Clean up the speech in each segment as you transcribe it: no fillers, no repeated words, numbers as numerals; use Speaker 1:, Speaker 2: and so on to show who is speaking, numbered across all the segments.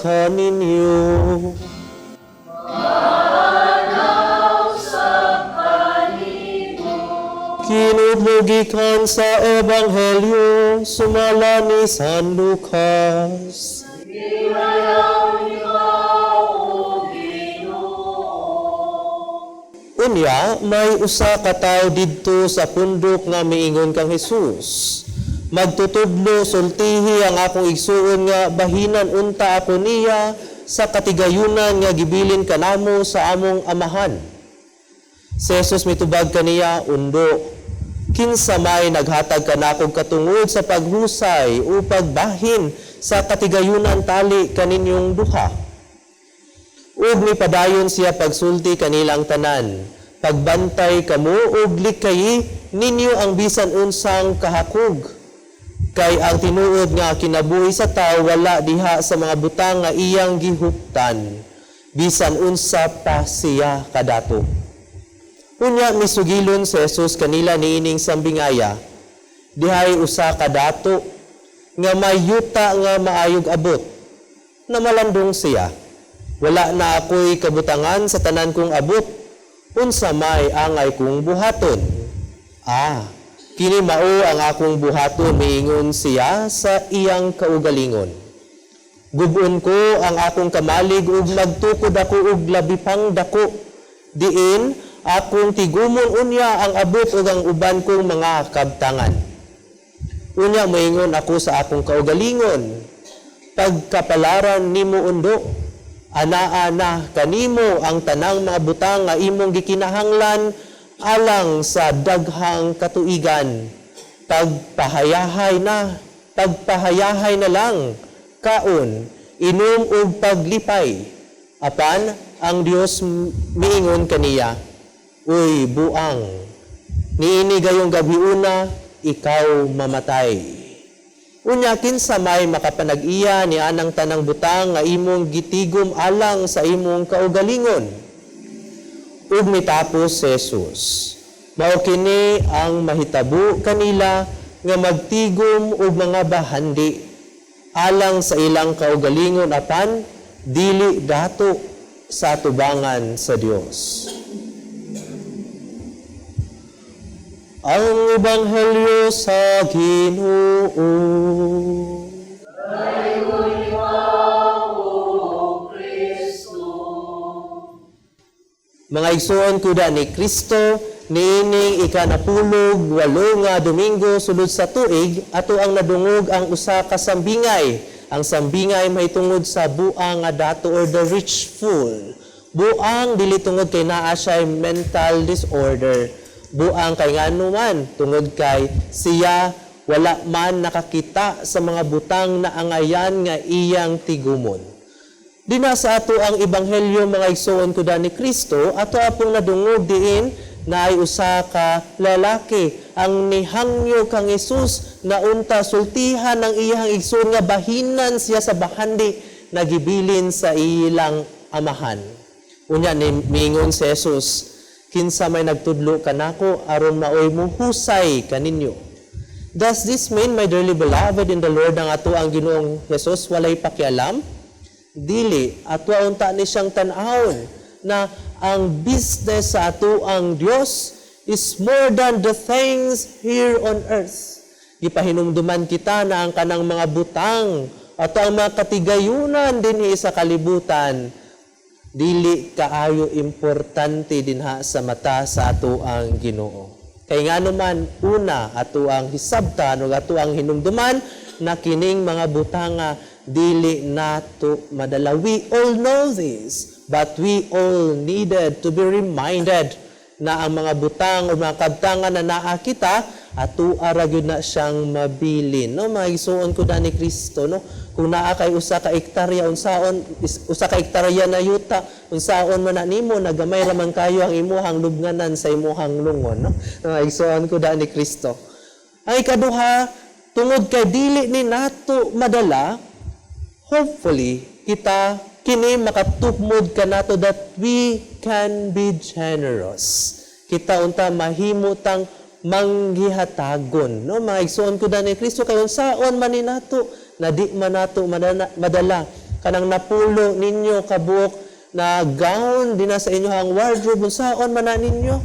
Speaker 1: kaninyo. Kinudlo gikan sa Ebanghelyo sumala ni San Lucas.
Speaker 2: Hilaw Ginoo.
Speaker 1: Unya, may usa ka tawo didto sa pundok nga miingon kang Jesus: "Magtutudlo, sultihi ang akong igsuon nga bahinan unta ako niya sa katigayunan nga gibilin kanamo sa among amahan." Si Jesus mitubag kaniya, "Undo, kinsa may naghatag kanakog katungod sa paghusay o pagbahin sa katigayunan tali kaninyong duha?" Ug mipadayon siya pagsulti kanilang tanan: "Pagbantay kamo ug likayi ninyo ang bisan unsang kahakog. Kay ang tinuod nga kinabuhi sa tao wala diha sa mga butang nga iyang gihuptan, bisan unsa pa siya kadato." Unya misugilon si Jesus kanila niining sambingaya: "Dihay usa ka dato nga may yuta nga maayog abot. Namalandong siya: 'Wala na ako'y kabutangan sa tanan kong abot. Unsa may angay kong buhaton? Ah, kini mao ang akong buhaton,' miingon siya sa iyang kaugalingon. 'Gub-on ko ang akong kamalig ug magtukod ako og labi pang dako. Diin akong tigumon unya ang abot ug ang uban kong mga kabtangan. Unya moingon ako sa akong kaugalingon: Pagkapalaran nimo, undo, anaa na kanimo ang tanang mga butang nga imong gikinahanglan alang sa daghang katuigan. Pagpahayahay na, pagpahayahay na lang, kaon, inom ug paglipay.' Apan ang Dios miingon kaniya: 'Uy buang, niini gayong gabiuna ikaw mamatay. Unya kinsa may makapanag-iya ni anang tanang butang nga imong gitigom alang sa imong kaugalingon?' Ug mitapos si Jesus: Mao kini ang mahitabo kanila nga magtigom og mga bahandi alang sa ilang kaugalingon apan dili dato sa atubangan sa Dios." Ang Ebanghelyo sa Ginoo.
Speaker 2: Dayon ikaw, O Kristo.
Speaker 1: Mga igsoon kuda ni Kristo, niining ikanapulog walo nga Domingo sulod sa tuig, ato ang nadungog ang usa ka sambingay. Ang sambingay mahitungod sa buang nga dato or the rich fool. Buang dili tungod kay naa siya mental disorder. Buang kay ngano man, tungod kay siya wala man nakakita sa mga butang na angayan nga iyang tigumon. Dina sa ato ang ebanghelyo, mga igsoon kuda ni Kristo, ato apong nadungog diin na ay usa ka lalaki ang nihangyo kang Hesus na unta sultihan ang iyang igsoon nga bahinan siya sa bahandi na gibilin sa ilang amahan. Unya ni miingon si Jesus, "Kinsa may nagtudlo kanako aron maoy muhusay kaninyo?" Does this mean, my dearly beloved in the Lord, ang ato ang Ginoong Jesus walay pakialam? Dili, ato unta ni siyang tan-awon na ang business sa ato ang Dios is more than the things here on earth. Gipahinumduman kita na ang kanang mga butang ato ang mga katigayunan dinhi sa kalibutan dili kaayo importante dinha sa mata sa ato ang Ginoo. Kay ngano man, una ato ang hisabtan ug ato ang hinumduman na kining mga butanga dili nato madala. We all know this, but we all needed to be reminded na ang mga butang o mga kabtangan na naa kita, ato ara gyud na siyang mabilin, no, mga igsuon ko ni Kristo, no? Kung naa kay usa ka ektarya, unsaon usa ka ektarya na yuta, unsaon man na nimo na gamay ra man kayo ang imuhang lubnganan sa imuhang lungon, no, mga igsuon ko ni Kristo? Ang ikaduha, tungod kay dili ni nato madala, hopefully kita kini makatukmod kanato that we can be generous. Kita unta mahimo tang manggihatagon, no, mga igsuon ko ni Kristo? Kay unsaon man ni nato na di man nato madala. Kanang napulo ninyo kabuok na gown dinha sa inyong wardrobe, unsaon man na ninyo?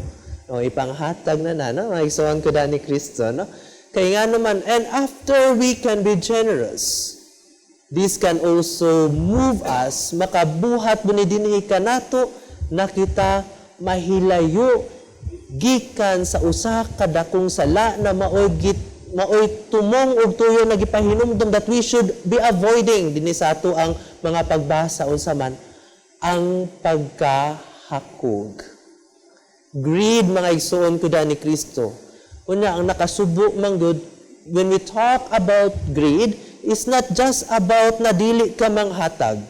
Speaker 1: No, ipanghatag na na, no? Mga igsoon ko ni Kristo, no? Kay nga naman, and after we can be generous, this can also move us, makabuhat mo ni dinhi kanato na kita mahilayo gikan sa usa ka dakong sala na maoy tumong og tuyo na gipahinumdom that we should be avoiding dinhi sa ato ang mga pagbasa. Unsa man ang pagkahakog? Greed, mga igsoon ko ni Kristo. Unya, ang nakasubo man gud, when we talk about greed, is not just about na dili ka manghatag.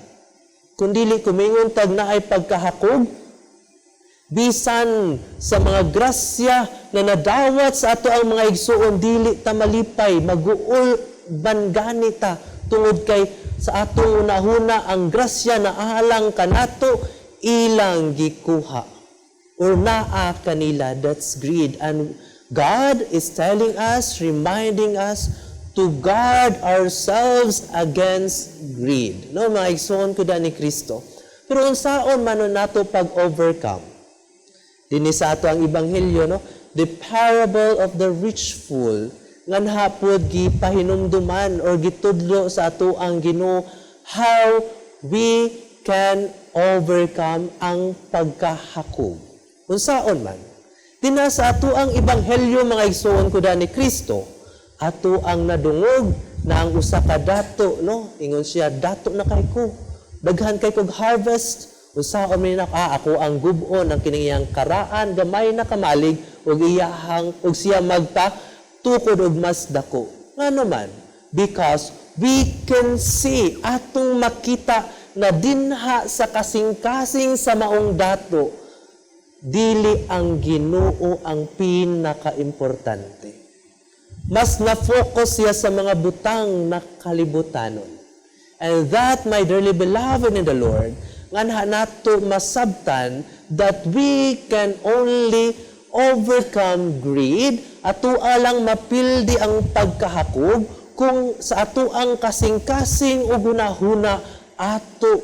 Speaker 1: Kundili kumingon tag naay pagkahakog, bisan sa mga grasya na nadawat sa ato ang mga igsuon, dili ta malipay, maguol ban gani ta tungod kay sa atong unahuna, ang grasya na alang kanato ilang gikuha or naa kanila. That's greed, and God is telling us, reminding us to guard ourselves against greed, no, mga igsoon ko ni Kristo? Pero unsaon man nato pag-overcome? Dinhi sa ato ang ebanghelyo, no, the parable of the rich fool, nganha pod gipahinumduman or gitudlo sa ato ang Ginoo how we can overcome ang pagkahakog. Unsaon man? Dinha sa ato ang ebanghelyo, mga igsoon ko ni Kristo, ato ang nadungog na ang usa ka dato, no, ingon siya, "Dato na kay ko. Daghan kay kog harvest. Unsaon man nako? Ah, ako ang gub-on ang kining iyang karaan, gamay na kamalig ug iyahang ug siya magpa tukod og mas dako." Ngano man? Because we can see, atong makita na dinha sa kasing-kasing sa maong dato, dili ang Ginoo ang pinakaimportante. Mas na-focus siya sa mga butang na kalibutanon. And that, my dearly beloved in the Lord, nga nato masabtan that we can only overcome greed, ato lang mapildi ang pagkahakog kung sa ato ang kasing-kasing ug hunahuna ato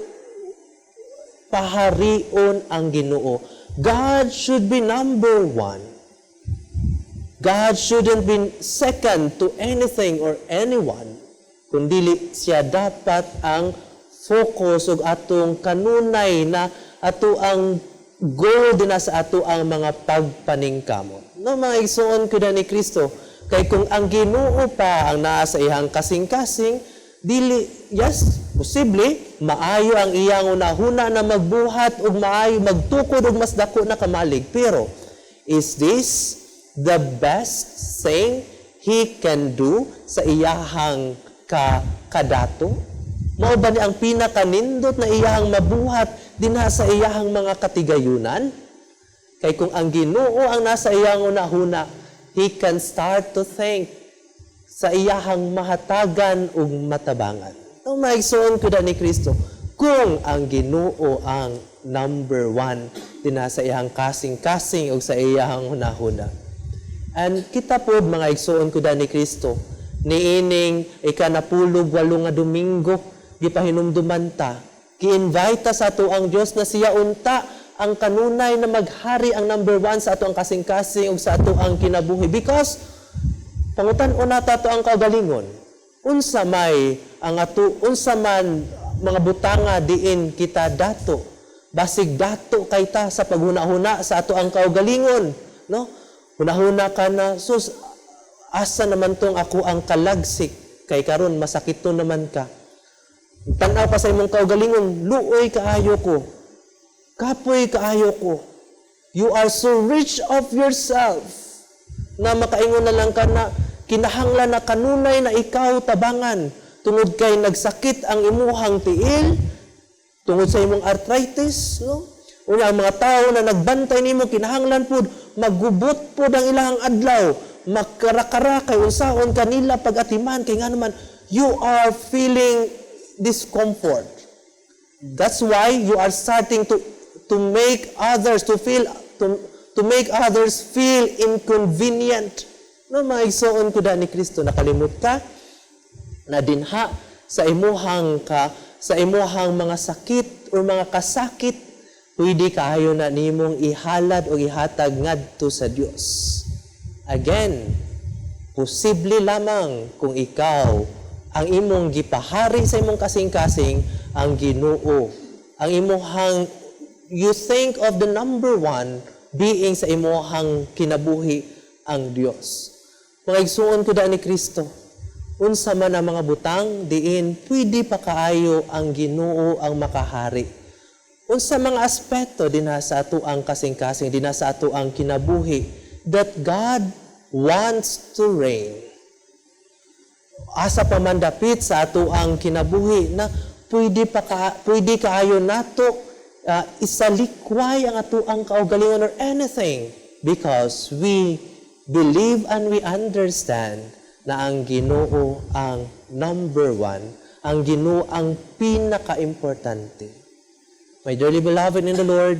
Speaker 1: paharion ang Ginoo. God should be number one. God shouldn't be second to anything or anyone. Kundili siya dapat ang focus ug atong kanunay na ato ang goal din sa ato ang mga pagpaningkamot. No, mga igsoon ko ni Kristo, kay kung ang Ginoo pa ang naa sa iyang kasing-kasing, dili, yes, posible maayo ang iyang unahuna na magbuhat ug maayo magtukod og mas dako na kamalig. Pero is this the best thing he can do sa iyahang ka kadato? Mao ba ni ang pinakanindot na iyahang mabuhat dinha sa iyahang mga katigayunan? Kay kung ang Ginoo ang nasa iyang unahuna, he can start to think sa iyahang mahatagan ug matabangan. No, mga igsoon ko ni Kristo, kung ang Ginoo ang number one dinha sa iyahang kasing-kasing ug sa iyahang hunahuna. And kita po, mga igsoon ko ni Kristo, niining ikanapulog walo nga Domingo, gipahinumduman ta, gi-invite ta sa ato ang Dios na siya unta ang kanunay na maghari, ang number one sa ato ang kasing-kasing ug sa ato ang kinabuhi. Because pangutan-on nato ato ang kaugalingon. Unsa may ang ato, unsa man mga butanga diin kita dato? Basig dato kay ta sa paghuna-huna sa ato ang kaugalingon, no? Hunahuna ka na, "Sus, asa naman tong ako ang kalagsik kay karon masakit to naman ka." Tan-aw pa sa imong kaugalingon, "Luoy kaayo ko. Kapoy kaayo ko." You are so rich of yourself na makaingon na lang ka na kinahanglan na kanunay na ikaw tabangan tungod kay nagsakit ang imuhang tiil tungod sa imong arthritis, no? Unya ang mga tao na nagbantay nimo, kinahanglan pud magubot pud ang ilang adlaw, makarakara kay unsaon kanila pag-atiman kay nga naman you are feeling discomfort. That's why you are starting to make others to feel to make others feel inconvenient. No, mga igsoon ko ni Kristo, nakalimot ka na dinha sa imuhang ka sa imuhang mga sakit o mga kasakit, pwede kaayo na nimong ihalad o ihatag ngadto sa Dios. Again, posible lamang kung ikaw ang imong gipahari sa imong kasing-kasing ang Ginoo. Ang imuhang you think of the number one being sa imuhang kinabuhi, ang Dios. Mga igsuon ko daan ni Kristo, unsa man ang mga butang diin pwede pa kaayo ang Ginoo ang makahari? Unsa mga aspeto dinha sa atoang kasing-kasing, dinha sa atoang kinabuhi that God wants to reign? Asa pa man dapit sa atoang kinabuhi na pwede kaayo nato isalikway ang atoang kaugalingon or anything because we believe and we understand na ang Ginoo ang number one, ang Ginoo ang pinaka-importante? My dearly beloved in the Lord,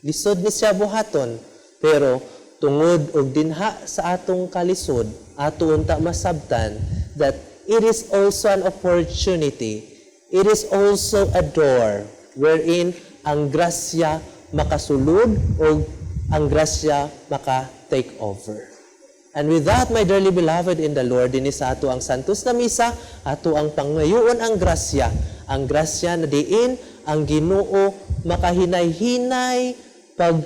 Speaker 1: lisod ni siya buhaton, pero tungod og dinha sa atong kalisod, ato unta masabtan that it is also an opportunity, it is also a door wherein ang grasya makasulod o ang grasya maka-take over. And with that, my dearly beloved in the Lord, dinhi sa atoang Santos na Misa, atoang pangayoon ang grasya. Ang grasya na diin ang Ginoo makahinay-hinay pag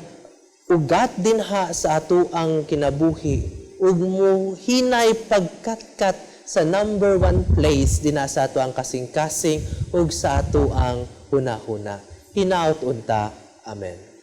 Speaker 1: ugat dinha sa atoang kinabuhi ug muhinay pagkatkat sa number one place dinha sa atoang kasing-kasing ug sa atoang hunahuna. Hinaot unta. Amen.